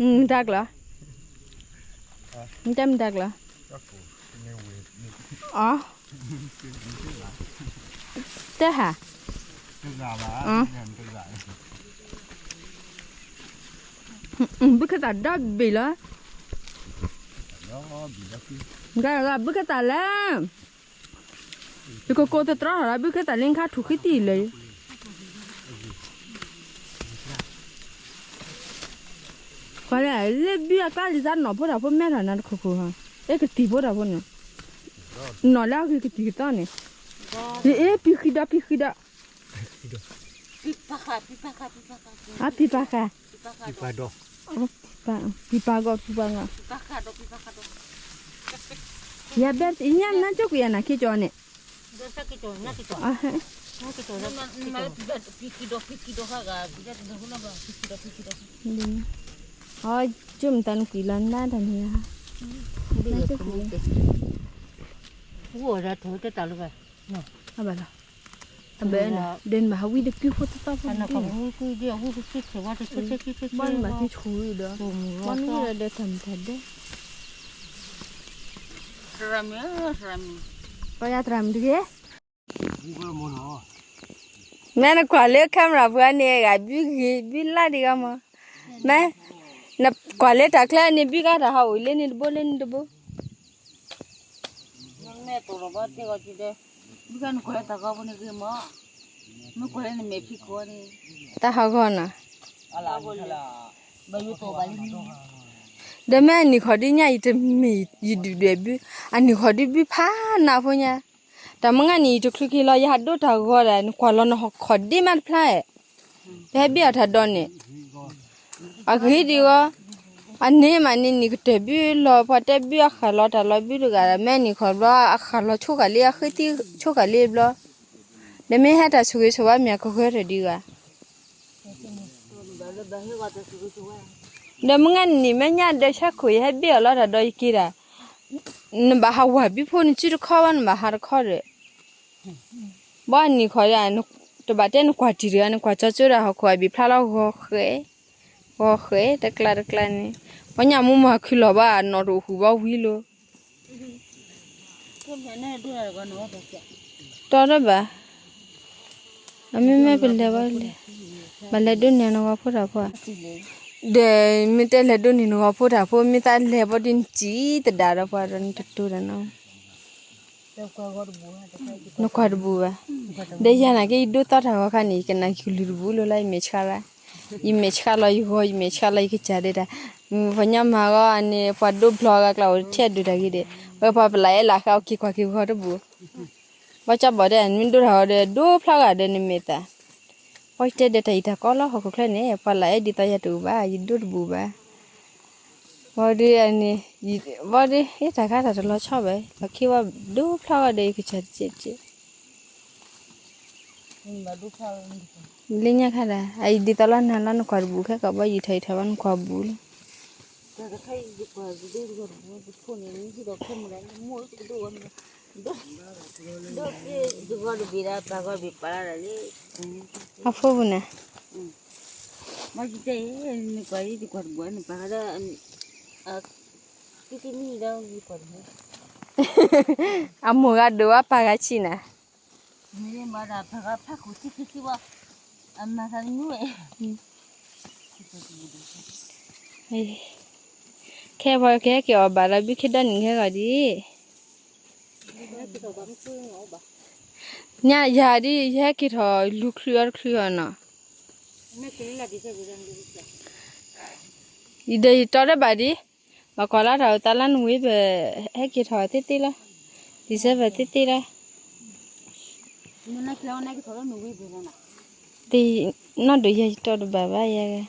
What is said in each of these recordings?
မတၤကျိာ်, မတၤမတၤကျိာ်, အ, တဲဟး, ဘုခသးဒီဘ့ၣ်လီၤ, ဘုခသးလဲၣ် ယကကိးသတြီထီၣ်လၢဘုခသးလၢခါထူၣ်ဃံတံၢ်လၢ, ကွၢ်လၢလၢဘုအကျါလံသးနီၢ်ဖိတၢ်ဖိမဲထီၣ်နၤတခိၣ်ခိၣ်ဟီ, အဲကတံၢ်ဖိတၢ်ဖိန့ၣ်, နီၢ်လၢအဂ့ၤကတံၢ်ကသီန့ၣ်, ယအဲပံၤဃံဒီးပံၤဃံဒီး, အပံၤပၤဃာ်, ပံၤပၤဂီၢ်ပံၤပၤဂီၢ်, ယဘဲညါနါကၠိကွံာ်ယနၤခ့ကၠီန့ၣ်, အ, ကၠိမတၤနကွံာ်လီၤနါတၢ်န့ၣ်ဧါ, အဘၣ်လီၤ, အဘၣ်လီၤ, ဒ်နဘၣ်ဟးဝံတကုဖိတသီဖိန့ၣ်, ဘၣ်နဘၣ်က့ၤဆူၣ်ဒီး, ဘၣ်နဝံဒီးတၢ်မတၤဒဲး, ပယါသရၣ်မုၣ်တဂ့ၤ, မ့ၢ်နကွၢ်လၢ camera ပူၤန့ၣ် ဂၤဘုဂ့ၤ ဘုလါဒံးဂီၢ်မး, မ့ၢ်နကွၢ်လၢတၢ်ချၢန့ၣ် ဘုကါတၢ်ဟးအိၣ်လၢန့ၣ်တဘိလၢန့ၣ်တဘိ, မ့ၢ်တိၢ်လီၤဘီသ့ဂီၤကံဒဲး, ဘုကါနကွၢ်လၢတၢ်ဂီၤပူၤန့ၣ်ဂ့ၤမး, မ့ၢ်ကွၢ်လၢနမဲာ်ဖံးခိၣ်န့ၣ်, တၢ်ဟးဂီၤနီၤ, ဒီးမ့ၢ်အနံၣ်ခီဒုညါအံၤတမ့ၢ်ယဒုၣ်ဒွဲၣ်ဘု, အနံၣ်ခီဒုဘုဖးနးဖိညါ, တၢ်မုၢ်ဂၤန့ၣ် ယတချုးက့ၤလီၤ ယဟးဒိတၢ်ဂီၤဒီး နကွၢ်လီၤနဟီၣ်ခိၣ်ဒ့မးတဖျါဧါ, ပဟဲဘ့ၣ်အီၤတၢ်ဒီးန့ၣ်, အဂ့ၤဒံးဂီၢ်, အန့ၣ်မးန့ၣ် နံၣ်ကတၢၢ်ဘုလီၤ ပှၤတဲဘုအဃၣ်လီၤတၢ်လီၤဘုတဂၤဒီး မ့ၢ်နံၣ်ခီဘျီ အဃၣ်လီၤဆိဃာ်လံ အဃ့သံဆိဃာ်လံဘျီ, ဒီးမ့ၢ်ဟဲတၢ်ဆိၣ်ဂ့ၤဆိၣ်ဝါမ့ၢ်အကဂၢၢ်တၢ်ဒံးဂၤ ဒီးမုၢ်ဂၤန့ၣ် မ့ၢ်ညါဒီးဆၢခိၣ် ယဟဲဘ့ၣ်အီၤလီၤတၢ်ဒီးယက့ၤတၢ်, နဘၣ်ဟးဝၤဘုဖိနစုတခီဘၣ် နဘၣ်ဟးတခီဒီး, ဘၣ်နံၣ်ခီဒီး, တဘၣ်တဲနကွၢ်တံၢ်တဂၤ နကွၢ်ကၠီကၠိဒီးဟီၣ်ခိၣ်အဘ့ၣ်ဖျါလီၤဂီၤဃဲ, ဂီၤဃဲ တကျါတကျါန့ၣ်, ပှၤညၣ်မူမၤခုလီၤဘၣ် နီၢ်တအိၣ်ဃုာ်ဘၣ်ဝံၤလိၤ တီတဘၣ်, အမ့မ့ၢ်ပလဲၤဘၣ်လဲၤ, ဘၣ်လဲၤဒိးန့ၢ်နဂီၤဖိတၢ်ဖိ, ဒီးမ့ၢ်တဲလဲၤဒိးန့ၢ်နဂီၤဖိတၢ်ဖိ မ့ၢ်သးလဲၤဘၣ်ဒီးနစံၣ်တဒၣ်ဒီးပှၤဒီးနတတိၤတၢ်နီၤ, နကွၢ်တဘူးဘၣ်, ဒီးယၤနာ်က့ ယဒိသီတၢ်ဂီၤခါန့ၣ် ယကနၣ်ကလုၢ်တဘူးလိၤလၢယမဲာ်ဆှးလၢ ယမဲာ်ဆှးလီၤယဂီၤ ယမဲာ်ဆှးလီၤယကစၢ်ဒဲးတၢ်, ပှၤညါမၤဂီၤန့ၣ် ပှၤဒိဘျီဂၤကျါအိၣ်တထံၣ်အဒိၣ်တၢ်ဂ့ၤဒီး, ဝဲပှၤပလၢ်အဲၣ်လၢ်ဃာ်အီၤက့ၤကွၢ်က့ၤဂီၤတဘူး, ဘၣ်ကၠီဘီၣ်ဒဲး မ့ၢ်ဒိတၢ်ဂီၤဒီး ဒိဖျါဂၤဒီးနမဲာ်သၣ်, ပှၤတဲဒီးတၢ်အံၤတၢ်ကီလီၤဟီၣ်ခိၣ်ချၢန့ၣ် ပှၤလၢ်အဲၣ်ဒ်သိးယၤတအိၣ်ဘၣ် ယဒိတဘူးဘၣ် ဝံၤဒီးန့ၣ်, ဝံၤဒီး ဟ့ၣ်တၢ်ခါတၢ်တလီၤဆီဘၣ် လီၢ်ခံဝဲဒိဖျါဝဲဒီးယကစၢ်တစဲးတစဲး, လၢညါခါဒၣ် အအံၤဒ်သိးလီၤနၤလီၤ နကွၢ်တဘူးခဲကီးဘၣ် ယံာ်ထီၣ်ယံာ်ထီၣ်ဘၣ် နကွၢ်ဘူးလီၤ အဖိပူၤန့ၣ်, အမိၢ်ဂၤဒိၣ်ဝဲပၢ်ဂၤဆံးနၤ, ခဲပှၤကဟဲက့ၤအီၣ်ဘၣ်လီၤ ဘုခ့ဒီနံၤခဲဂီၤဒ် ညါယၤဒ် ယဟဲက့ၤထီၣ်လူၤချုးအီၤတချုးအီၤနီၤ, ယဒီးယတီတဘၣ်ဒ်, ဘၣ်ကွၢ်လၢတၢ်အိၣ်သးလၢနဝ့ၢ်ဘၢၣ် ဟဲက့ၤထီၣ်သ့သ့လီၤ, December သ့သ့လီၤ, သ့ၣ်နီၣ်ဒိၣ်ယဲ ယတီတဘၣ်ဘၣ်ယဲ, ယဟ့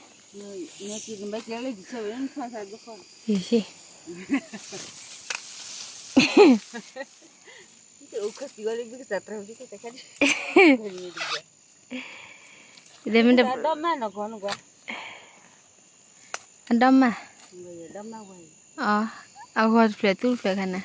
ၣ် ဒီးမ့ၢ်တဘၣ် အဒီမၢ်, အဂီၤတဖျၢၣ်သူတဖျၢၣ်ခါန့ၣ်,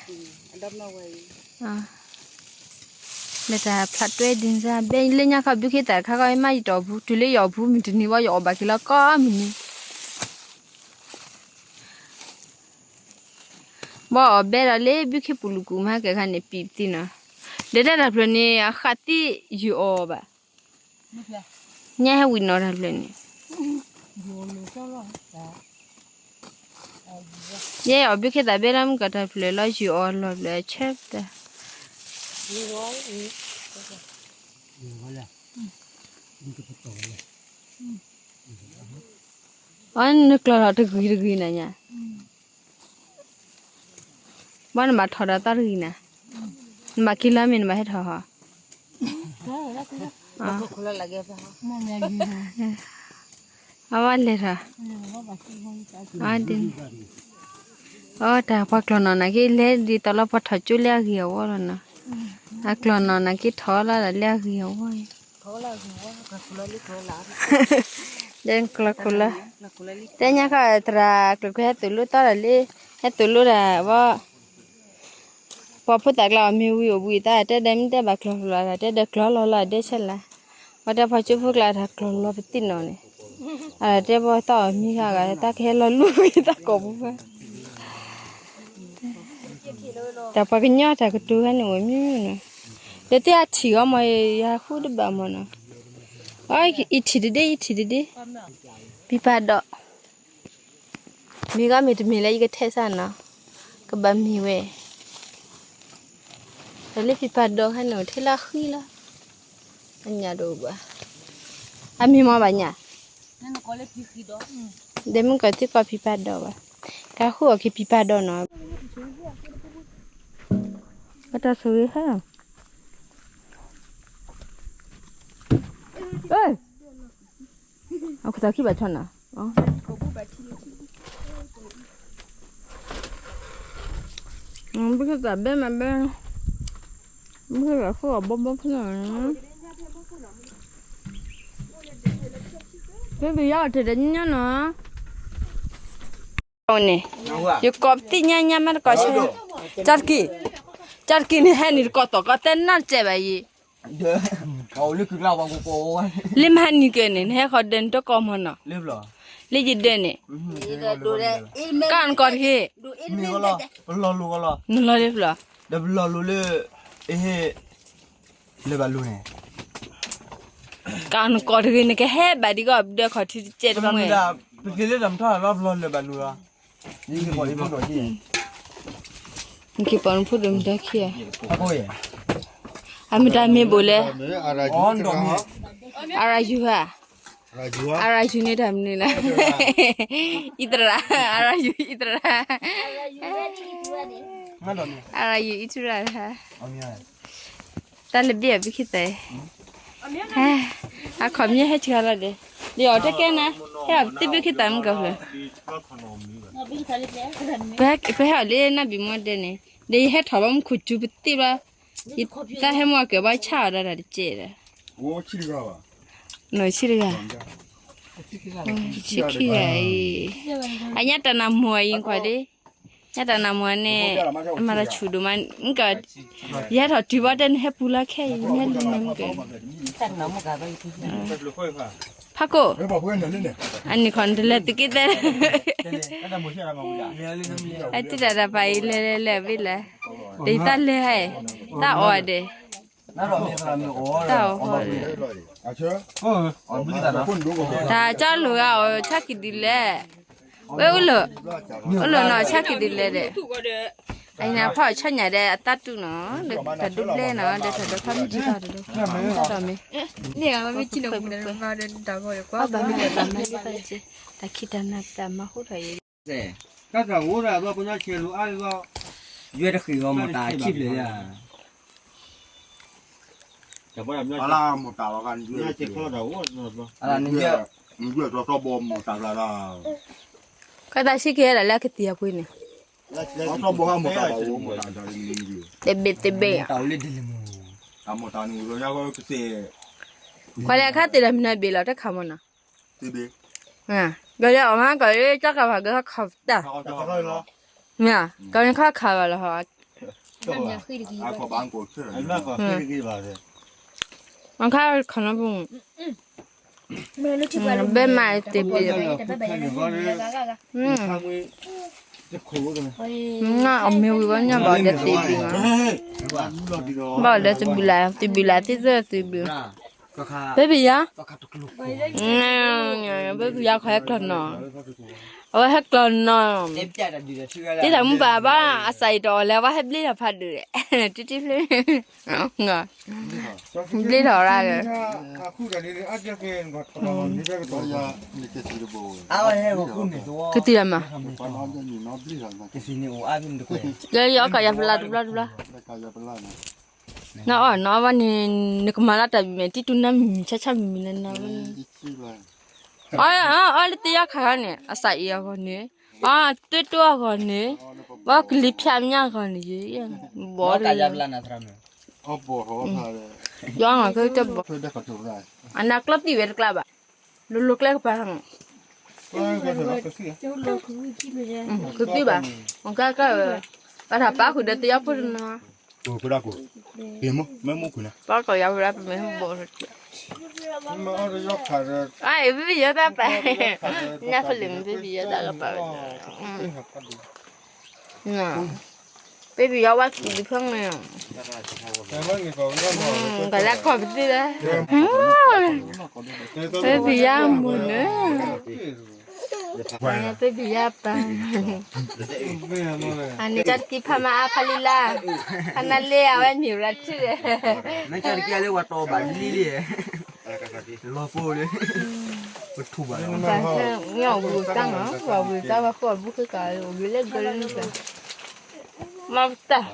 လၢတၢ်ဖျးတွဲဒ်န့ၣ် ဘဲလၢညါခီ ဘုခ့သၣ်တခါခီ မ့ၢ်ယတီၢ်ပူၤ တုၤလၢယအီၣ်ပူၤ မုၢ်တနံၤဝဲ ယအီၣ်ဘၣ်က့ၤလီၤကိးမုၢ်နံၤ ဘၣ်အီၣ်ဘဲဒီးလၢဘုခ့ပူၤလူၤကူၣ်မၤကဲခါန့ၣ် ပံာ်ပသံနီၤ, ဒီးတၢ်တၢ်ဖျၢၣ်န့ၣ် အဃၣ်သံယုၢ်အီၣ်ဘၣ်, ညါဟဲဝံၤနီၤတၢ်ဖျၢၣ်န့ၣ် ယဲအီၣ်ဘုခ့သၣ်ဘဲလၢမုၢ်ကီၢ်တၢ်ဖျၢၣ်လီၤ ယုၢ်အီၣ်လီၤဖျၢၣ်အဆၢပတၢ်, အီ နကျီၢ်ထီၣ်တဂ့ၤတဂ့ၤနၤညါ, ဘၣ်နဘၣ်ထီၣ်ဒီးသီတဂ့ၤနၤ, နဘၣ်က့ၤလီၤမ့ၢ်နဘၣ်ဟဲထီၣ်ဟီ, အဝဲလဲၤထီၣ်, အဒ်န့ၣ်, အတၢ်ပှၤကျီၢ်နီၢ်နာ်က့ လဲၤဒ်သိးလၢပှၤထီၣ်ကၠိလၢအဂ့ၤအဝီလီၤနီၤ, အကျီၢ်နီၢ်နာ်က့ထီၣ်လီၤဒၣ်လၢအဂ့ၤအဝီအံၤ, ဒီးကျီၢ်ခိၣ်လၢ တဲညါခီသရၣ်ကျိၤကွဲဟဲသိၣ်လိသီဒီးလၢ ဟဲသိၣ်လိဒၣ်ဝဲ, ပှၤဖိသၣ်ကျါအီၤမ့ၢ်ဝံၤအိၣ်ဘှံးသး တဲဒီးမ့ၢ်တဲဘၣ်ကျီၢ်လီၤ တဲဒီးကျီၢ်လီၤလီၤဒဲဆဲလၢ်, ဝဲတဲပှၤကၠိဖိကျါတၢ်ကျီၢ်လီၤပသံၣ်နီၣ်န့ၣ်, အတဲဘၣ်သးအီၤမံၤဂၤဂၤ တၢ်ကဟဲလီၤလူၤဝံၤသးကိာ်ပူၤဖဲ တၢ်ပှၤကညီတၢ်ကတိၤဝဲန့ၣ်ဝဲမ့ၢ်နီၤ, ဒီးတဲအထံၣ်အီၤမ့ၢ် ယဟးဃုတဘၣ်မ့ၢ်နီၤ, အ ယထံၣ်တဒ့ ယထံၣ်တဒ့, ဖံဖးဒိၣ်, မ့ၢ်ဂ့ၤမ့ၢ်တမ့ၢ်လၢယကထဲစၢ်နီၤ, ကဘၣ်မ့ၢ်ဝဲ, ဒီးလၢဖံဖးဒိၣ်ခါန့ၣ် ထဲလၢအဃံလီၤ, အညၣ်တအိၣ်ဘၣ်, အမ့ၢ်မ့ၢ်ဘၣ်ညၣ်, ဒီးမ့ၢ်ကီၢ်သံကီၢ်ဖံဖးဒိၣ်ဘၣ်, ကဃုအီၣ်က့ၤဖံဖးဒိၣ်နီၤ, ပတၢ်ဆိၣ်ဂ့ၤဟဲ အခိၣ်သးခံဘၣ်ဆီနီၤ, ဘုခ့သးဘဲမးဘဲ, ဘုခ့သးဃုအီၣ်ဘီဘီဖဲနီၤ, ဘဲဘုယါအီၣ်တ့ၢ်ဒီးညီညီနီၤ န့ၣ်, ယကိးပသံၣ်ညါညါမးတကိးဆၢ, ကၠီတကံၢ်, ကၠီတကံၢ်န့ၣ် ဟဲနုာ်တကိးသီၣ်ကိးသဲနီတစဲးဘၣ်ယံၤ, လၢမဟါနံၤကဲန့ၣ် နဟဲဃီၤဒၢးနတကိးမ့ၢ်နီၤ, လၢယဒၢးန့ၣ်, ကၢ်နကိးတဂ့ၤ, နလီၤလၢပျီၤ, လၢဘၣ်လိၤန့ၣ် ကၢ်နကိးတဂ့ၤ နကဟဲဘၣ်ဒ်ကီၢ်ဒၢးခီၣ်ထံးတစဲးတမှဲ, ပသ့လၢတၢ်မထီၣ်လီၤပျီၤလၢဘၣ်လိၤလီၤ, နက့ၤပီၣ်နဖူဒိၣ်မတၤခံဧါ, အမတၤမ့ၢ်ဘိၣ်လဲၣ်, အရယူၤဧါ, အရယူၤန့ၣ်တၢ်မနုၤလဲၣ်, အံသရၣ်, အရယူၤအံသရၣ်, အရယူၤအံသရၣ်, တၢ်လၢဘ့ၣ်အဘုခ့သး, အခီပညီဟဲဆှၢလီၤဒီး, ဒီးအီၤတကဲနၤ, ဟဲအီၤပသ့ၣ်ဘုခ့သးမုၢ်ကီၢ်ဖျၢၣ်, ပဟဲအီၤလၢနၢ်ဘံၣ်မီဒဲးန့ၣ်, ဒီးယဟဲထီၣ်ဘၣ်မူခိၣ်စူၤပသ့ၣ်ဘၣ်, ယသးဟဲမူကဲၤဘၣ်ဆၣ်အီၤဒီးတၢ်တကဲးဒီး, နီၢ်ဆံတဂၤ, ဆံခံဂၤအံၤ, အညါတၢ်နၢ်မူအံၤခွါလံ, ညါတၢ်နၢ်မူန့ၣ်, အမၤတၢ်ဆူၣ်ဒိၣ်မး, မုၢ်ကီၢ်, ယဟဲထီၣ်တုၤဘၣ်တဲနဟဲပူၤလီၤခဲအံၤ မ့ၢ်လံန့ၣ်မုၢ်ကီၢ်, ဖးကိၣ်, အနံၣ်ခီနတလဲၤသုးက့သဲ, အတံၢ်တၢ်တၢ်ပာ်အံၤလဲၤလဲၤလဲၤဝံၤလဲၣ်, ဒီးယတၢ်လဲၤဟဲ, တၢ်အီၣ်ဒဲး, တၢ်အီၣ်ဃီဒီး, တၢ်ကၠီလိာ်ဂၤအီၤဆၣ်ကံၢ်ဒုးလဲၣ်, ဝဲအိၣ်လၢ, အိၣ်လၢနီၢ်ဆၣ်ကံၢ်ဒုးလဲၣ်ဒီး, အံၤနဖီၣ်ဆၣ်ညါဒီးအတၢ်တူၢ်နီၤ, ဒီးတၢ်ဒိဘျဲနီၤ, ဒီးတၢ်ဒိဖးမုၢ်ထံထီၣ်တဒိ, တၢ်ဒိမ့ၢ်, ဘၣ်မ့ၢ်တၢ်မၤလၢပှၤဒီးတၢ်ဂီၤဒီးကွၢ်ဘၣ်မ့ၢ်တၢ်မၤလၢပှၤစ့, တၢ်ခံးတၢ်နၤတၢ်မၤဟူထီၣ်အံၤ, တၢ်တၢ်ဂိၢ်ဒီးပှၤကညီဆဲးလိာ်အါလီၤ, ယွဲတဃ့ၢ်ဂီၤမတၤခံဖျၢၣ်ယၤ အလၢမတၤလီၤဂၤ, နယွဲၢ်တြီထီဘီမတၤလၢ်လၢ်, ခီသးဆံက့ၤဒၣ်လၢကသံၣ်အပှ့ၤန့ၣ်, တဘ့ၣ်တဘ့ၣ်, ခွါလၢအခါသ့ၣ်ဒီးမနုၤဘ့ၣ်လီၤတခါမနီၤ, ကီးလၢအီၤမးကီးလၢကၠီကၤဖးကခီၣ်တၢ်, မ့ၢ်ကီးန့ၣ်ခီခးဘၣ်လီၤဟီ, အခါခီနီပူၤ ဘဲမၤတ့ၢ်ဘံၣ်, အမ့ၢ်ဝံၤဝဲညါဘၣ်ဒီးတ့ၢ်ဘံၣ်မး, ဘၣ်ဒီးတဘုလၢ်တဘုလၢ်သ့ၣ်သ့ၣ်ဘု, ဘဲဘံၣ်ယါ, ဘဲဘံၣ်ယါခီဟဲကျီၢ်နီၤ, အဝဲဟဲကျီၢ်နီၤ, တ့ၢ်တၢ်မူဘၣ်ဘၣ် အစးအံၤတအီၣ်လဲၣ် အဝဲဟဲဘျ့ထီၣ်ဖးဒိၣ်, တံတံဖျ့, ဘျ့ထီၣ်ရၣ်ဒီး ကသံၣ်လၢမး, ယအီၣ်ကယၤဖျါတဘျီတဘျီ, နအီၣ်နအီၣ်ဘၣ်န့ၣ် နကမၤလၢတၢ်ဘံၣ်မဲာ် တံတူနါမံၤမံၤဆါဆါမံၤမံၤနၤနၤ, အီၣ်လၢတယီခါန့ၣ် အစးအံၤအဂီၢ်န့ၣ်, အီၣ်တၢ်တိၢ်အဂီၢ်န့ၣ်, ဘၣ်ကလံၤဖၠးမညါအဂီၢ်န့ၣ်, ဘီ, ယအီၣ်ကတဘီ, အနၢ်ကျီသံၣ်ဝဲတကျါဘၣ်, လိၤလိၤကျဲကပၤ, ကသံၣ်ဘၣ်, ကဲကဲ, ပှၤတၢ်ပာ်ဃုာ်ဒီးတယီဖိတနီၤ, ပာ်ကီၢ်ယၤဝဲဒၣ်ပမ့ၢ်ဘီ, အဘံၣ်ယါတၢ်ပာ်, ညၣ်ဖိလ့ၣ်မ့ၢ်ဘံၣ်ယါတၢ်ကပာ်ဝဲ, ဘံၣ်ယါဝဲကံဖၢမ့ၢ်, ကလၢခီၣ်ပသံၣ်လၢ, ဘံၣ်ယါမုၢ်န့ၣ်, ဘံၣ်ယါပၢ်, အန့ၣ်ကၠီတကံဖးမၤအါဖးလံလၢ, ဖးနၤလ့အဝဲမ့ၢ်ဝဲဒၣ်ထံၣ်ဒီး, မ့ၢ်ကၠီတကံလၢပှၤတီၢ်ဘၣ်လံလံ, လီၤဖိလၢ, ပထူၣ်ဘၣ်လီၤ, မ့ၢ်အီၣ်ဝံၤတၢ်မး ပှၤဝံၤတၢ်ဝဲဃိၣ်အဘူးဃ့ကး အိၣ်ဂ့ၤလၢဂၢၢ်လၢန့ၣ်, မၤပတၢ်,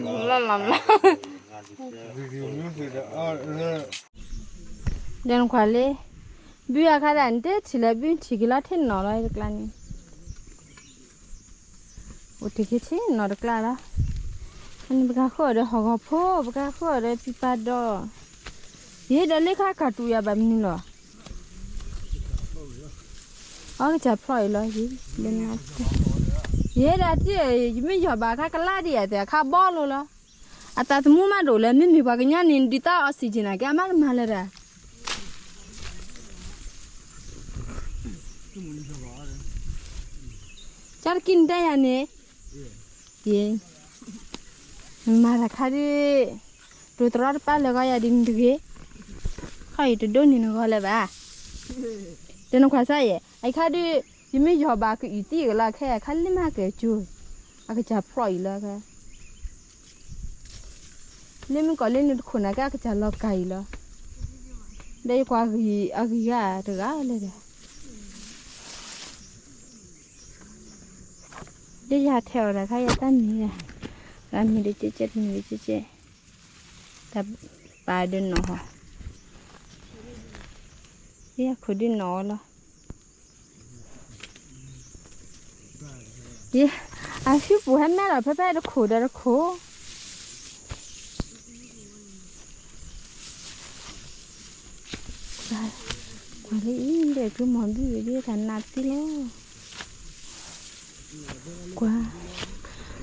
မၤမၤမၤ ဒီးနခွါလံ, ဘုအခါဒၣ် နတထံၣ်လၢဘုထံၣ်က့ၤလီၤထံၣ်နီၢ်လီၤတကျါန့ၣ်, အိၣ်ထံၣ်က့ၤထံၣ်နီၢ်တကျါလီၤ, အန့ၣ်ပကဃုအီၤဒီးဟီၣ်ဂီၤဖိ ပကဃုအီၤဒီးပံပာ်ဒီး, ယဟ့ၣ်ဒီးလ့ခါကၢ်တူာ်ယၤဘၣ်မနုၤလီၤ, အကစၢ်ဖျီၣ်အံၤလီၤ, ယဟ့ၣ်ဒီးတံၢ် ယမ့ၢ်ယီၢ်ဘၣ်အခါကလါဒံးယၤသ့ၣ်အခါဘီလိၤလီၤ, အတၢ်သမူမးဒိၣ်လဲၣ် မ့မ့ၢ်ပှၤကညီန့ၣ် ဒ်သိး oxygen န့ၣ် ကဲအမးကမၤလၢၤဒၣ် ကၢ်တကံၢ်နတဲယၤန့ၣ်, ယမၤတၢ်ခါဒ်, တိၤတရီတပါလၢဂီၤယၤဒ်နတဂ့ၤ, ခီၣ်အံၤတဒိးန့ၢ်နဂီၤလၢၤဘၣ်, တနခွါစၢ်ယဲၢ် အခါဒ်, ယမ့ၢ်ယီၢ်ဘၣ်ကအုၣ်သံအဂၤလီၤ ခဲအံၤခါလံမးကဲကၠိ, အကစၢ်ဖျီၣ်အံၤလီၤခဲ လၢမ့ၢ်ကီးလၢနတခိၣ်နၤကဲအကစၢ်လီၤကၤအံၤလီၤ, ဒီးယကွၢ်အဂံၢ်အဂၤတဂၤလၢၤဒီး, လၢယဟးထဲးအီၤတခါယတၢ်မံၤ, တၢ်မံၤတကဲကဲ တမံၤတကဲကဲ, တၢ်ပာ်ဒုးနီၢ်ဟီ, ယခိၣ်ဒုးနီၢ်အီၤလီၤ. ယ, အဟံၣ်ပူၤဟဲမဲလီၤဖဲဖဲတခိၣ်ဒီးတခိၣ်, ကွၢ်လၢအံၤ ဒဲၣ်ကုမီၤဘုဂ့ၤဒ်တၢ်နးသံလီၤ, ကွၢ်,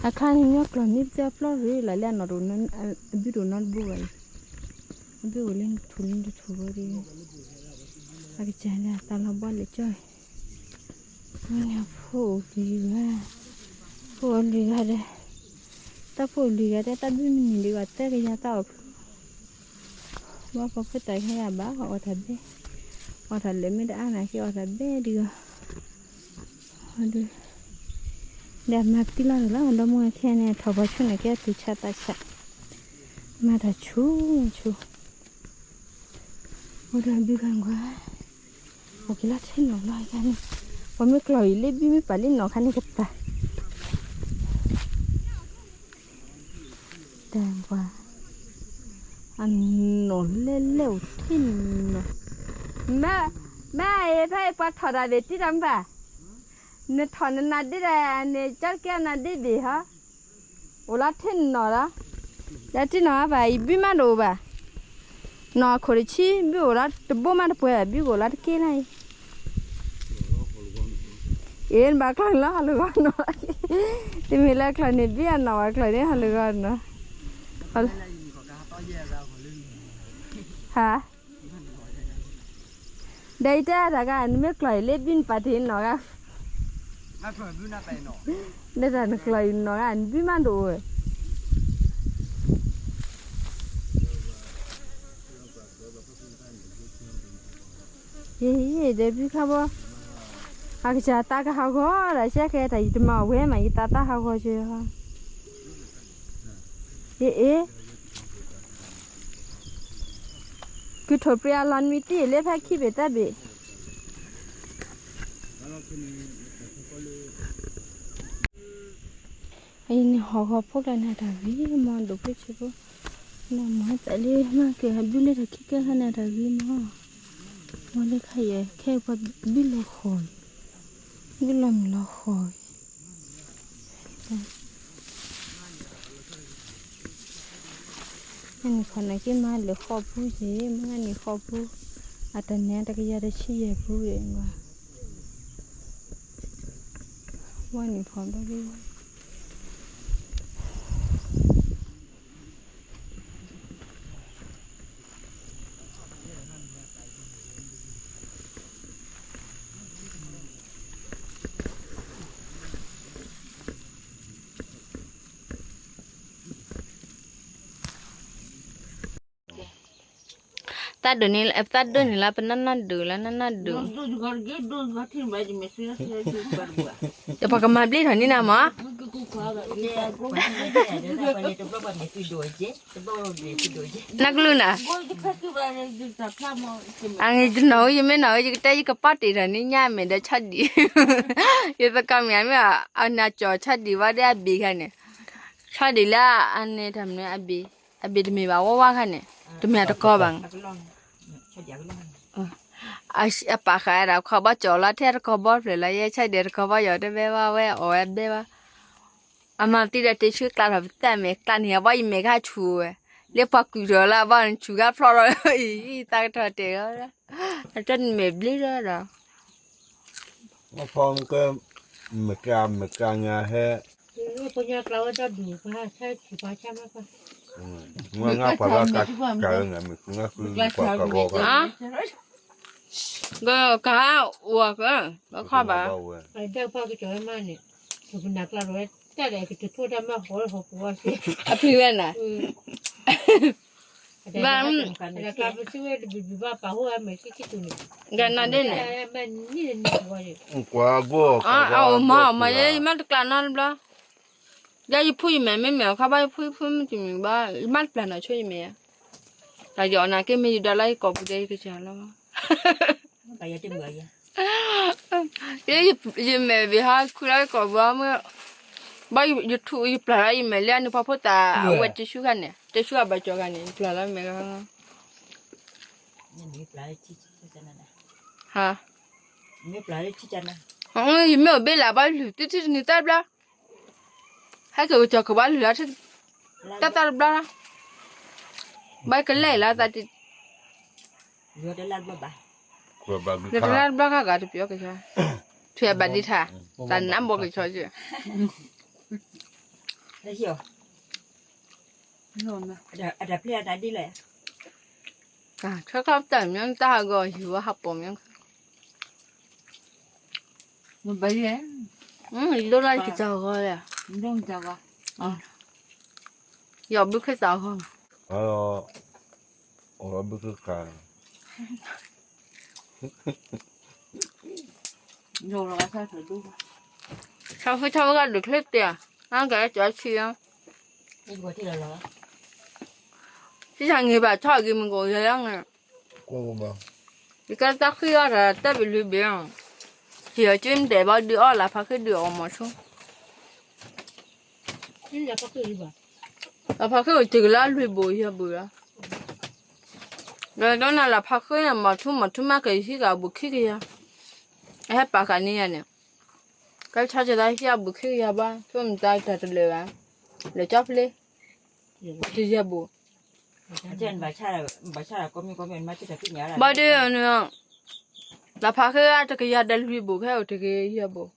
အခါန့ၣ်ညီကျီၢ်မ့ၢ်ပသဲအပျီရ့လီၤလၢအနီၢ်တအိၣ်, အဘုတအိၣ်နီတဘိဘၣ်အံၤ, အဘုအိၣ်လၢနထူၣ်လၢနတထူၣ်ဘၣ်ဒီး, အကစၢ်န့ၣ်တၢ်လီၤဘီလဲၤကၠီ မ့ၢ်ဖိအိၣ်လွံၢ်ဂၤ, ဖိအိၣ်လွံၢ်ဂၤဒီး, တၢ်ဖိအိၣ်လွံၢ်ဂၤဒီး တၢ်ဘုမုၢ်နံၤဒံးဘၣ်သၢကယၤတၢ်အီၣ်ဖု, ဘၣ်ပှၤဖိတၢ်ခဲယၤဘၣ် အီၣ်တၢ်ဘဲ, အီၣ်တၢ်လၢာ်မ့ၢ်တအါနာ်က့ အီၣ်တၢ်ဘဲဒံးဂီၢ်, ဒီးမၤသံလီၤတၢ်လီၤ ဒီမါဝၤခဲန့ၣ် ထီၣ်ပှၤဆူၣ်န့ၣ်ကဲသူၣ်ဆးသးဆး, မၤတၢ်ဆူၣ်ဆူၣ် အိၣ်ဒီးဘုခါကွၢ်, အိၣ်က့ၤလီၤထဲနီၢ်လီၤခါန့ၣ်, ပှၤမ့ၢ်ကျီၢ်အံၤလၢဘုမ့ၢ်ပာ်လၢနီၢ်ခါန့ၣ်ကပၤ, တၢ်ကွၢ်, အနီၢ်လဲၢ်လဲၢ်အိၣ်ထဲနီၢ်, မ့ၢ်, မ့ၢ်အံၤဖဲအံၤပှၤထီၣ်တၢ်ဘ့ၣ်တံၢ်တၢ်မုၢ်ဘၣ်, နထီၣ်နနါဒ့ဒီးန့ၣ် ကၠီတကဲနါဒ့ဘ့ၣ်ဟီ အိၣ်လီၤထဲနီၢ်လီၤ, လၢတံၢ်နီၢ်ဘၣ်အံၤ ဘုမးတအိၣ်ဘၣ်, နီၢ်ခိၣ်တဆံ ဘုအိၣ်လီၤတဘိမးတပှဲၤဘၣ် ဘုကအိၣ်လီၤတက့ၢ်လီၤအံၤ, အ့ နဘၣ်ကျီၢ်န့ၣ်လီၤ ဟီၣ်လၢဂီၢ်နီၢ်လီၤ တမ့ၢ်လၢကျီၢ်န့ၣ် ဘံၣ်အနီၢ်ဝဲကျီၢ်န့ၣ် ဟီၣ်လၢဂီၢ်နီၤ, ဟါ, ဒီးယတဲတၢ်ဂၤ နမ့ၢ်ကျီၢ်အံၤလၢဘံၣ်နပာ်တ့ၢ်နီၢ်ဂၤ, ဒ်တၢ်နကျီၢ်အံၤနီၢ်ဂၤ နဘံၣ်မးဒိၣ်ဝဲ ယ ယ ဒီးဘုခါဘီ, အကစၢ်သးကဟးဂီၤဒီး ရှဲကဲတၢ်ယတမၤဝဲမး ယသးသးဟးဂီၤက့ၤ, ယ အ့, ကထိၣ်ပြံအလီၤနွံတံၢ်လၢဖဲခံဘ့ၣ်သၢဘ့ၣ် အံၤန့ၣ် ဟီၣ်ဂီၤဖိကျါန့ၣ်တၢ်ဂ့ၤမး ဒိၣ်ဖျိဆံးဖိ, နမၤသးလၢမၤက့ၤဟးဘုလၢတၢ်ခံကဲခါန့ၣ်တၢ်ဂ့ၤမး, မ့ၢ်လၢခါယဲၢ်ခဲပှၤဘုလီၤဃီၤ, ဘုလီၤမုၢ်လီၤဃီၤ, နခီၣ်နက့ၤမၤလၢဃီၣ်ပူၤက့ၤ မ့ၢ်န့ၣ်ဃီၣ်ပူၤ, အတၢ်နဲတကယၤတဆံယဲၢ်ပူၤ, ဝဲန့ၣ်ဖီဘၣ် တၢ်ဒိးန့ၣ် တၢ်ဒိးန့ၣ်လၢပနၢ်နၢ်ဒုးလၢ နၢ်နၢ်ဒုး, ပှၤကမၤဘျ့ထီၣ်န့ၢ်နၤမး, နကလုၢ်နၤ, အဂ့ၤ ယနီၢ်ဝဲ ယမ့ၢ်နီၢ်ဝဲ ယကတဲ ယကပီၢ်တ့ၢ်ထီၣ်န့ၢ်ညါ မ့ၢ်ဒီးဆီဒံၣ်, ယသကိးမ့ၢ်မ့ၢ် အနၢ်ကၠီၣ်ဆီဒံၣ်ဝဲဒီးအဘ့ၣ်ခါန့ၣ်, ဆီဒံၣ်လၢအန့ၣ်တၢ်မနုၤ အဘ့ၣ်တမ့ၢ်ဘၣ်ဝဲဝါခါန့ၣ်, တမ့ၢ်အတကီဘၣ် အပာ်ဃာ်ဒၣ်ခီဘီကၠီၣ်လီၤ ထဲတကီဘီဖျၢၣ်လီၤ ယဲဆၢဒဲးတကီဘီယီၤတဘဲဘၣ်ဝဲ အီၣ်ဝဲဘဲဘၣ်, အမၤသံဒီးတ့ဆူကျါထီၣ်ပသးမဲာ်ကျါန့ၣ် အဘီယမဲာ်ခါဆူၣ်ဝဲ, လၢပှၤကွံာ်ထီၣ်လၢအဘီန့ၣ်ဆူၣ်ခါဖျီထီၣ်, အံၤသးကထီၣ်တဲာ်လီၤ, အတၢ်နမဲာ်ဘျ့လီၤဒီး ဖီက မ့ၢ်ကျါမ့ၢ်ကျါငါဟဲ, ပညါကျါဝဲတၢ်ဒူၣ်ပှၤဆါဆူၣ်ပှၤဆါမးပှၤ, ငါပှၤဘၣ်ကါကါမ့ၢ်ပှၤကီၢ်ဂီၢ်ကါ, ကါအိၣ်ကါ, ဘၣ်ခီဘၣ်, ဒၣ်ပှၤကစီၤဝဲမးန့ၣ်, ပနၢ်ကျါထီၣ်ဝဲ, တၢ်ဒီးကတထိတၢ်မးဟီၣ်ဟီၣ်ပဝီစ့, အဖံဝဲနၤ, ဘၣ်, ပစုဝဲတဘျီဘျီဘၣ်ပာ်ဟိဝဲမဲာ်ခံခံတူာ်န့ၣ်, ကနၤဒ်န့ၣ်, ကွၢ်ဘိ, အအိၣ်မး အအိၣ်မး ယမ့ၢ်တကျါနီတဘျီ, ယဲယဖုယမဲာ်မ့ၢ်မဲာ်အခါဘၣ် ယဖုယဖုမ့ၢ်တမံၤဘၣ် ယမ့ၢ်တပျၢ်နီၢ်ဆိယမဲာ်, တၢ်ယီၤနာ်က့မ့ၢ်ယဒွးလၢယကိာ်ပူၤဒီးယကစၢ်လီၤ, ယမဲာ်ဘ့ၣ်ဟးခူလၢယကိာ်ပူၤမ့ၢ်, ဘၣ်ယထူၣ်ယပျၢ်လၢယမဲာ်လၢအန့ၣ်ဖီဖိသၣ် အဝဲတဆူခါန့ၣ် တဆူအဘၣ်ကၠီၤဂၤန့ၣ် ယပျၢ်လၢမဲာ်ဂၤ, ဟါ, ယမ့ၢ်အိၣ်ဘ့ၣ်လၢဘၣ်ယလုၢ် တထံၣ်တနံၤသၢဘျီ ဟဲက့ၤကစၢ်ကဘၣ်လုၢ်လၢ တၢ်သၢတဘျီလီၤ, ဘၣ်ကလဲၣ်လၢသးတံၢ်, တလၢတဘျီခါဂၤတပျီကဆှီ, ထွဲဘၣ်ဒံးထါ, တၢ်နါဘီကဆှီက့ၤ, ဆၢခီၣ်တၢ်မ့ၢ်တၢ်ဟးဂီၤဟံၣ်ဝဲဟးပိာ်မ့ၢ် ဒိၣ်လၢယကစၢ်ဂီၤလဲၣ်, ယီၤဘုခ့သးဂီၤ, ဘုခ့သး, ဆီဖုဆီဖုကဒုးချ့တ့ၢ်, အကဲကၠီဆံး, ဆံးဆါင့ၤဘၣ်ဆီအဂ့ၤမ့ၢ်ကအိၣ်ယဲလၢင့ၤ ယကဲတၢ်ဃံအီၣ်တၢ်တၢ်ဘ့ၣ်လွံၢ်ဘ့ၣ်, ယီၤက့မ့ၢ်တဲဘၣ်ဒုးအီၣ်လၢဖးဃ့ဒုးအီၣ်မီၤဆူ, လၢဖးဃ့အိၣ်စ့ၢ်ကီးလၢလွံၢ်ဘိၣ်ယဲၢ်ဘိၣ်လီၤ, ဒီးဒိးနၤလၢဖးဃ့န့ၣ် မီၤထူမီၤထူမးကဟံးဃာ်အဘူးခံကယၤ, အဟဲပာ်ဃာ်န့ၢ်ယၤန့ၣ်, ကဲဆီကဲသးဟံးအဘူးခံကယၤဘၣ် ဆိမိၣ်တၢ်တလၢာ်ဘၣ်, လၢကၠီဖျ့, တယဲၢ်ဘိၣ် ဘၣ်ဒုး, လၢဖးဃ့အတကယၤဒီးလွံၢ်ဘိၣ်ခဲအိၣ်တကယၤယဲၢ်ဘိၣ်,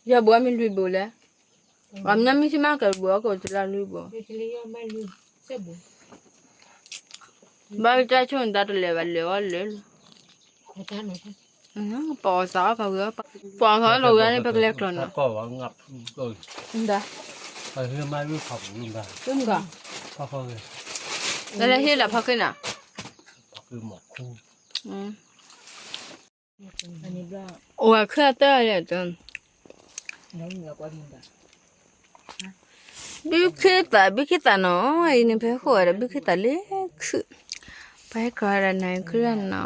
ယဘိမ့ၢ်လွံၢ်ဘိလဲၣ်, ပှၤမ့ၢ်မ့ၢ်ဆ့ၣ်မးကဘိအကီၢ်တလၢလွံၢ်ဘိ, ဘၣ်ကတၢ်ဆိၣ်နတၢ်တလဲၤဘၣ်လဲၤအီၣ်လဲၤလီၤ, ပအီၣ်သးအီၣ်ဖးဝံၤ, ပအီၣ်သးလီၤဝံၤန့ၣ် ပကလဲၤကျီၢ်နီၤ, လၢဟ့ၣ်လီၤဖီခိၣ်နီၤ, အိၣ်ဝဲခုၣ်အတၢ်လဲၣ်, ဘုခ့သး ဘုခ့သးနီၤ, အံၤန့ၣ် ဖဲဃိၣ်ဝဲဒီး ဘုခ့သးလၢခုၣ်, ပှၤဟဲကျီၤဝဲဒၣ်နၤခုၣ်ရၣ်နီ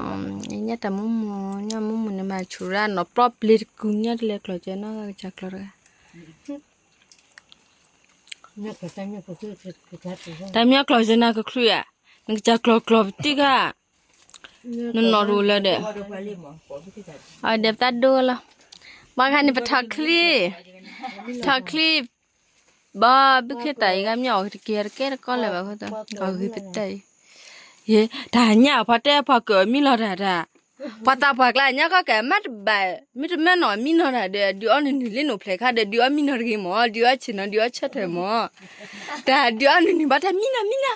ၤ, ညၣ်တၢ်မူမူ, ညၣ်မူမူန့ၣ်မၤဆူၣ်ရၣ်နီၤ, ပျီပျ့ၤတကူညၣ်တလဲၤကျီၤကဲနီၤ ကစၢ်ကျီၤတဂၤ, တၢ်မ့ၢ်ကျီၤကဲနၤကချုးဧါ, နကစၢ်ကျီၤကျီၤပတံၢ်ခါ နနီၢ်တအိၣ်လၢၤဒီး, အဒဲးပတၢ်ဒိလီၤ, ဘၣ်ခါန့ၣ် ပထီၣ်ချံ, ထီၣ်ချံ, ဘၣ်ဘုခ့တၢ်အံၤဂၤမ့ၢ်အီၣ်တကဲတကဲတကီလၢၤဘၣ်ဃိသတး, အီၣ်ဂ့ၤပတၢ်အံၤ, ယဲ, တၢ်ညၣ်အဖီတဲဖီကၢၤအီၣ်မံနီၤတၢ်တၢ်, ပှၤသးပှၢ်ကျါညါခီကဲမ့ၢ်တဘၣ်, မ့ၢ်တမ့ၢ်နီၢ်မံနီၤတၢ်ဒီး ဒုးအီနုၢ်နုၢ်လ့နိၣ်ဖျဲးခါဒီး ဒုးအီမံနီၤတဂ့ၤမၢ်, ဒုးအီဆ့ၣ်နီၤ ဒုးအီဆၢထၢၣ်မၢ်, တၢ်ဒုးအီနုၢ်နုၢ်ဘၣ်တၢ်မံနီၤမံနီၤ,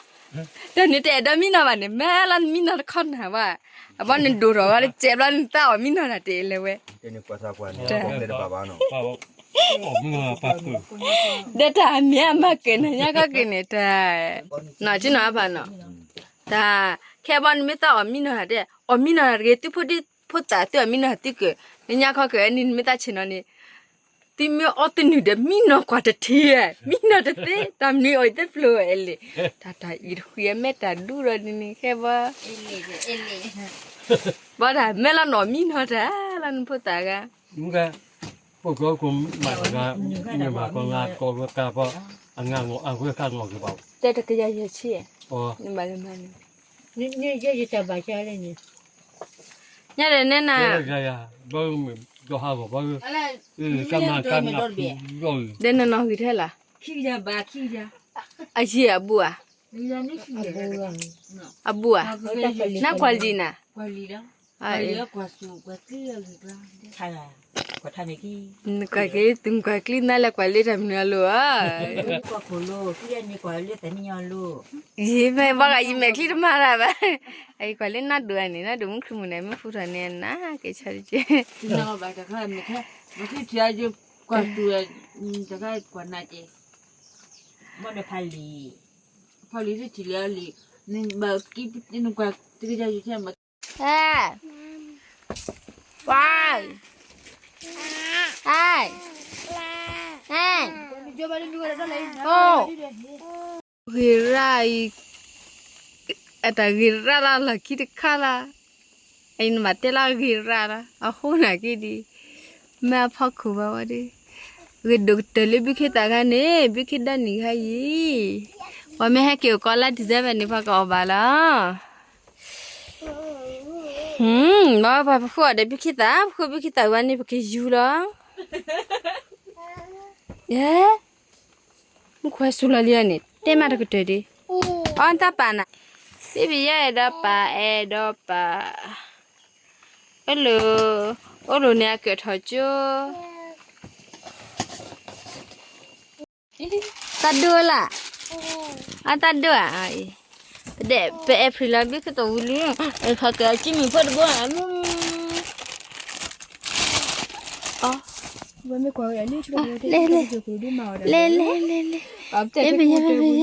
တၢ်န့ၣ်တအဲၣ်ဒိးမံနီၤဘၣ်န့ၣ် မ့ၢ်လီၤနမံနီၤတခီနၤဘၣ်, အဘီနဒိၣ်ထီၣ်ဂီၤတစဲးဘျီနသးအီၣ်မံနီၤတၢ်တအဲၣ်လၢၤဝဲ, ဒီးတၢ်မ့ၢ်အမၤကဲၤနၤညါခီကဲၤန့ၣ်တၢ်, နီၢ်ကနီၢ်အဖၣ်နီၤ, တၢ်, ခဲဘီနမ့ၢ်သးအီၣ်မံနီၤတၢ်တဲ, အီၣ်မံနီၤတၢ်တဂ့ၤ သုဖိဒံဖိသၣ်သုအီၣ်မံနီၤတၢ်သုကၢၢ်, နညါခီကၢၢ်နံၤနမ့ၢ်သးဆ့ၣ်နီၤန့ၣ်, သုမ့ၢ်အီၣ်တနုာ်ဒီးမံနီၤကွၢ်တထံၣ်, မံနီၤတသ့ တၢ်မနုၤအီၣ်အံၤတဖျိဝဲလဲၣ်, တၢ်တၢ်အံၤတဃံအမဲာ်တၢ်ဒူဒီးန့ၣ်န့ၣ် ခဲဘီ ဘၣ်တၢ်မ့ၢ်လီၤနီၢ်မံနီၤတၢ်လီၤနဖိသၣ်ဂၤ, မ့ၢ်ကဲ, ဖိကျိၤကိးမးတဂၤ, မ့ၢ်မၤကီးငါကီးဝဲကါပီ, အငါငီးအဝဲကါငီးကဘၣ်, တဲတကယၤယဲၢ်ဆံ, နဘၣ်လၢမၤန့ၣ်, ညါဒီးနဲနၤ, ဒီဟးဂီၤဘီ, ကမၤကါငါ, ဒဲနနီၢ်ဂံၢ်ထဲလၢ, အယံၤအဘူးဧါ, အဘူးဧါ, နကွၢ်လံနၤ ကွၢ်ကျံ, ကွၢ်ကျံနၤလဲၤကွၢ်လၢတၢ်မနုၤအလိၤဧါ, ယမ့ၢ်ဘၣ်ဂၤယမဲာ်ချံတမၤတၢ်ဘၣ်, အံၤကွၢ်လၢနၢ်ဒိၣ်အန့ၣ် နၢ်ဒိၣ်မုၢ်ခုၣ်မုၢ်နၤ မ့ၢ်ဖူထီၣ်န့ၣ် နက့ၤဆါတက့ၢ်, ကွၢ်တူၢ်, တခါကွၢ်နၤက့ၤ, ဘၣ်နဖးလံာ်, ဖးလံာ်တထံၣ်လၢအလံာ်, နဘၣ်က့ၤနကွၢ်တကယၤယဲၢ်ဆံ ဟဲ, ဝါ, ဟဲ, ဟဲ, အိ, ဂ့ၤရၣ်အံၤ, အတၢ်ဂ့ၤရၣ်လၢလီၢ်ခံတခါလၢ, အံၤနဘၣ်တဲလၢဂ့ၤရၣ်လီၤ အဃိနာ်က့ဒံး, မ့ၢ်အဖီခိၣ်ဘၣ်ဝဲဒၣ်, ဂ့ၤဒိၣ်ကတၢၢ်လၢဘုခ့သၣ်ခါန့ၣ် ဘုခ့ဒၣ်နံၣ်ခါအံၤ, ပှၤမ့ၢ်ဟဲက့ၤအိၣ်ကီးလါ December န့ၣ် ပှၤကအီၣ်ဘၣ်လီၤ. ဘၣ်ပှၤပဃိအီၤဒီးဘုခ့သၣ်, ပဃိဘုခ့သၣ်ဝဲန့ၣ် ပကယူၤလီၤ. ယဲ, မူခိၣ်ဟဲစူၤလီၤလံန့ၣ် တဲမးတကတၢၢ်ဒံး, အီၣ်တၢ်ပာ်နၤ, စံးပယီၤအဲၣ်ဒိးပာ် အဲၣ်ဒိးပာ်, အိၣ်လိၤ, အိၣ်လိၤန့ၣ်အကၢၣ်ထီၣ်ကၠိ တၢ်ဒိလၢ်, အတၢ်ဒိဧါ, ပဒဲး ပ April လီၤ ဘုခ့သၣ်ဝံၤလံ, ခီကဲအကံမုၣ်ဖိတဘိ, လဲၤလဲၤ, လဲၤလဲၤလဲၤလဲၤ, အဲဘယဲ, အဲဘယဲ, အဲဘယဲ,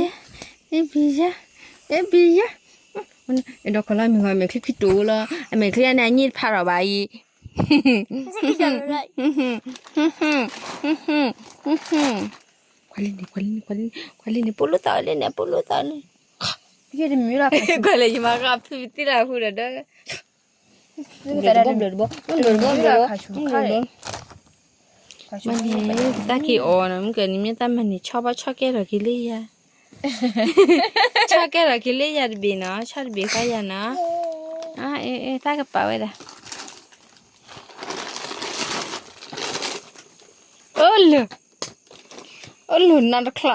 အဲဘယဲ, အဲဒီးခီလၢအမဲာ်ချံခွံတိၤလီၤ, အမဲာ်ချံန့ၣ် အညိၣ်တဖးထီၣ်ဘၣ်အံၤ ကွၢ်လံန့ၣ်, ကွၢ်လံန့ၣ်, ကွၢ်လံန့ၣ်, ကွၢ်လံန့ၣ်, ပိာ်လိာ်သးလံန့ၣ်, ပိာ်လိာ်သးလံ, ကွၢ်လံယမၤဃါဖုသံလၢအဃုဒီးဒီး, ဘျီတဘီ, ဘျီတဘီ, ဘျီတဘီ, ဘျီတဘီ, မ့ၢ်န့ၣ် တၢ်က့ၤအီၤနီၤ, မ့ၢ်ကဲန့ၣ် မ့ၢ်တၢ်မၤန့ၣ် ဆီဘၣ်ဆီကဲထီၣ်က့ၤလၢယၤ ဆီကဲထီၣ်က့ၤလၢယၤတဘ့ၣ်နီၤ, ဆီတဘ့ၣ်ဃီယၤနီၤ, အ့ အ့ တၢ်ကပာ်ဝဲဒၣ်, အိၣ်လၢ, အိၣ်လၢနၤတချါ,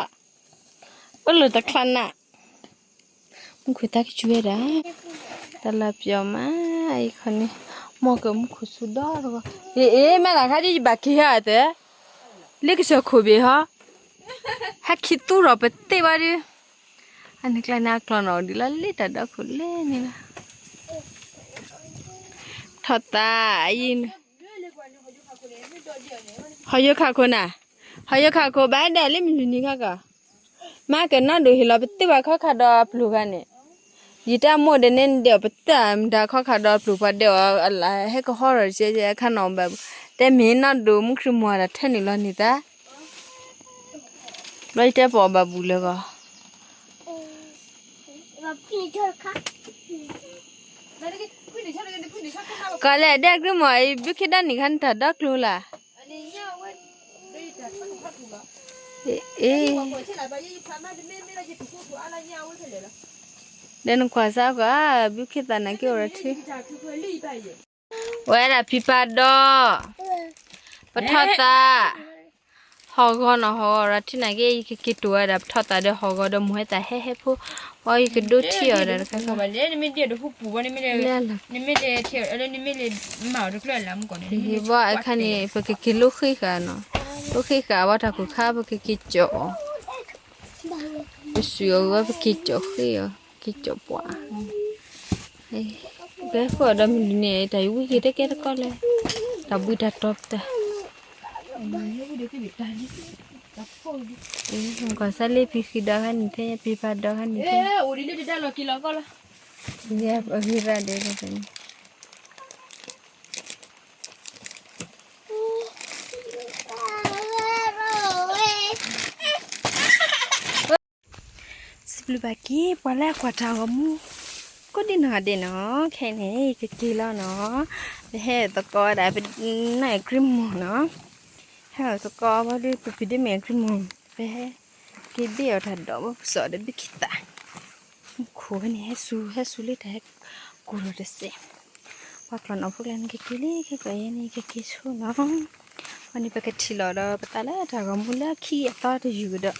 အိၣ်လၢတချါနၤ, မူခိၣ်တၢ်ကစူၤဝဲဒၣ်, တၢ်လၢပျီမး, အံၤခီန့ၣ်, မ့ၢ်ကမူခိၣ်စူၤဒီးတဂီၤ, အ့ အ့ မ့ၢ်နၤခါဒ်ယဘၣ်က့ၤဟဲအသး လၢကစၢၢ်ခိၣ်ဘ့ၣ်ဟီ, ဟဲခံသူၣ်ထီၣ်ပသ့ၣ်ဘၣ်ဒုး, အန့ၣ်ကျါန့ၣ်အကျီၢ်နီၣ်ဒ်လီၤလၢတၢ်ဒီခိၣ်လၢန့ၣ်လီၤ, ထီၣ်သးအံၤ, ဟီၣ်ယိခးခိၣ်နၤ, ဟီၣ်ယိခးခိၣ်ဘၣ်ဒဲးလၢမုၢ်နံၤခါကီး မ့ၢ်ကနီၣ်ဒိၣ်ဟ့ၣ်လီၤပသ့ၣ်ဘၣ်ခီခါဒီးအပျိၢ်ခါန့ၣ်, ယတၢ်မိၢ်ဒီးန့ၣ်ဒဲးအီၤပသ့ၣ်မတၤခီခါဒီးအပျိၢ်ပှၤဒဲးအီၤအလၢဟဲကဟီထီၣ်တကဲကဲခါနီၣ်ဘၣ်, တဲမ့ၢ်နီၣ်ဒိၣ်မူခရံာ်မူၤတၢ်ထၢနုာ်လီၤန့ၣ်သး, ဘျီယတဲပီၣ်ဘၣ်ဘူးလၢဂီၢ် ကီးလဲၣ်ဒဲး grandma အံၤ ဘုခ့ဒၣ်နံၣ်ခါန့ၣ်တၢ်ဒီကျိၤလၢ်, အ့, ဒီးနကွၢ်စၢ်ကွၢ်, ဘုခ့သးနာ်က့အိၣ်ဒီးထံ, ဝဲဒၣ်ဖံဖးဒီ, ပထီၣ်သး, ဟီၣ်ဂီၤနီၤ ဟီၣ်ဂီၤရၤထံနာ်က့ ယကက့ၤတိၢ်ဝဲဒၣ်ပထီၣ်သးဒီးဟီၣ်ဂီၤဒီးမိၢ်ဝဲသးဟဲဟဲဖိ, အီယကဒိထံၣ်အီၤဒီးတခါခါ, ဘၣ်အခါန့ၣ် ပကက့ၤလိဃ့ဃာ်နီၤ, လိဃ့ဃာ်ဝဲတၢ်ခိၣ်ခါ ပကက့ၤကၠီၣ်အီၤ, ပစူၣ်အီၤဝဲပက့ၤကၠီၣ်ဃ့အီၤ, က့ၤကၠီၣ်ပှၤ, ကဲဃိဒီးမုၢ်နံၤန့ၣ် တၢ်ယဝံက့ၤတကဲတကီၢ်လဲၣ်, တၢ်ဘှံးတၢ်တီၤပတၢ် ကွၢ်စၢ်လၢဖံဃံဒီးခါန့ၣ် ဖဲဖံဖးဒီခါန့ၣ်, ယဲအဂံၢ်ရၣ်ဒဲးလီၤန့ၣ်, စံးဘျုးဘၣ်က့ၤပှၤလၢအကွၢ်တၢ်ဂီၤမူ ကိးဒံနီၢ်ဂၤဒဲးနီၤ, ခဲအံၤန့ၣ် ယကက့ၤလီၤနီၤ, ပဟဲသကိးဝဲဒၣ် ပနၢ် grandma နီၤ, ဟဲသကိးဝဲဒၣ် ပဖံးဒ့မ့ၢ် grandma, ပဟဲက့ၤဘ့ၣ်အီၤတၢ်ဒီး ပစီၣ်ဒီးဘုခ့သး, မူခိၣ်ဖဲန့ၣ် ဟဲစူၤ ဟဲစူၤလၢတၢ်ဟဲကူၣ်လီၤတစဲး, ပှၤကျီၢ်နီၢ်ဖိကျါန့ၣ် ကက့ၤလံ ခဲကီးယဲန့ၣ် ကက့ၤဆိနီၤ, အန့ၣ် ပကထံၣ်လီၤဒီး ပသးလၢတၢ်ဂီၤမူလၢခံအသီတယုၢ်ကဒီး